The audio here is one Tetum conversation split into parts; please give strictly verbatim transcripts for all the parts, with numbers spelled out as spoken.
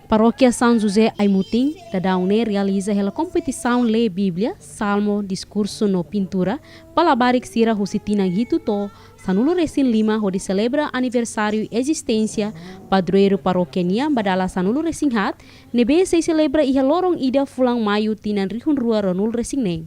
Parókia São José Aimutin daudaun ne'e realiza hela kompetisaun lee Bíblia, salmo, diskursu no pintura ba labarik sira husi tinan hitu to'o sanulu-resin-lima hodi selebra aniversáriu ezisténsia padroeiru parókia nian ba dala sanulu-resin-haat, ne'ebé sei selebra iha loron ida fulan Maiu tinan rihun rua ruanulu-resin-neen.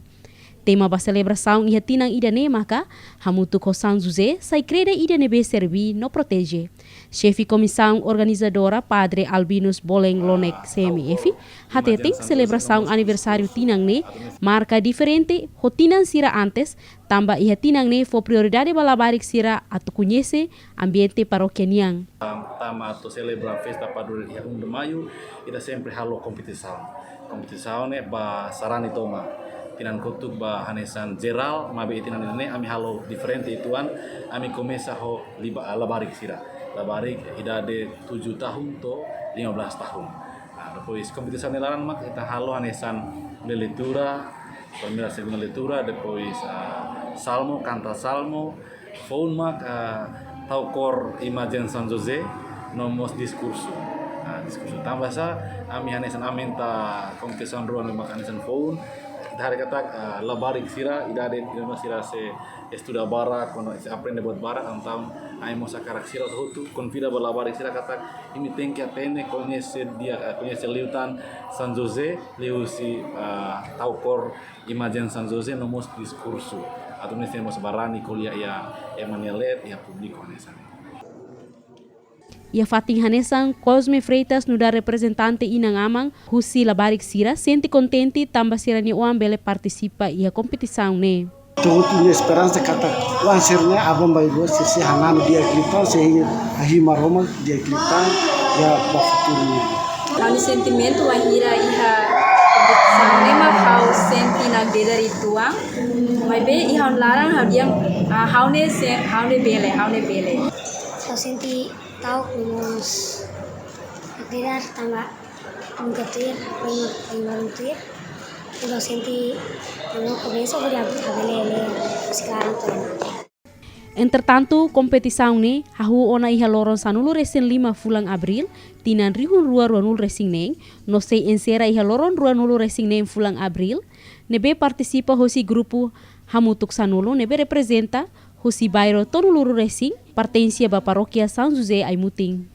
Tema ba selebrasaun iha tinan ida-ne'e maka, Hamutuk ho São José, sai-kreda ida ne'ebé serví no proteje. Xefe komisaun organizadora, Padre Albinus Boleng Lonek, C M F, hateten selebrasaun aniversáriu tinan ne'e marka diferente ho tinan sira antes, tanba iha tinan ne'e fó prioridade ba labarik sira atu koñese ambiente parókia nian. Tama atu selebra festa padroeiru iha um de Maio, ita sempre halo kompetisaun. Kompetisaun ne'e ba sarani tomak. Tinan kotuk ba hanesan jerál, maibé tinan ne'e ami halo diferente uitoan, ami komesa ho liba-, labarik sira. Labarik idade tujuh tahun to'o lima belas tahun. Ah, depois kompetisaun ne'e laran mak ita halo hanesan lee leitura, primeira, segunda leitura, depois, ah, salmo, kanta salmo, foun mak, ah, tau kór imajen São José, no mós diskursu. Ah, diskursu. Tanba sá, ami hanesan aumenta kompetisaun rua ne'e mak hanesan foun, ita haree katak, ah, labarik sira, idade, idade sira sei estuda barak, kuandu sei aprende buat barak, entaun ami mós hakarak sira hotu-hotu, konvida ba labarik sira katak, imi tenke hatene, koñese di'ak, ah, koñese liután São José, liuhusi, ah, tau kór imajen São José no mós diskursu. Atu nune'e mós barani ko'alia iha ema nia leet, iha públiku hanesan ne'e. Iha fatin hanesan, Cosme Freitas nu'udar reprezentante inan-aman husi labarik sira sente kontente tanba sira-nia oan bele partisipa iha kompetisaun ne'e. Tenke iha esperansa katak oan sira-ne'e aban-bainrua sei, sei hananu di'ak liután, sei hahi'i Maromak di'ak liután iha ba futuru nian. Ha'u-nia sentimentu wainhira iha kompetisaun ne'e mak ha'u sente nakdedar uitoan. Maibé iha ha'u-nia laran ha'u dehan, ah, ha'u ne'e sei, ha'u ne'e bele, ha'u ne'e bele. Ha'u sente ta'uk no mós nakdedar tanba nunka tuir, nunka, nunka tuir. Ha'u sente no komesa hodi ha'u bele, bele, sekarang tuh. Entretantu, kompetisaun ne'e hahú ona iha loron sanulu-resin-lima fulan Abríl, tinan rihun rua ruanulu-resin-neen, no sei ensera iha loron ruanulu-resin-neen fulan Abríl, ne'ebé partisipa hosi grupu Hamutuk Sanulu ne'ebé reprezenta husi bairru tolunulu-resin, pertense ba Parókia São José Aimutin.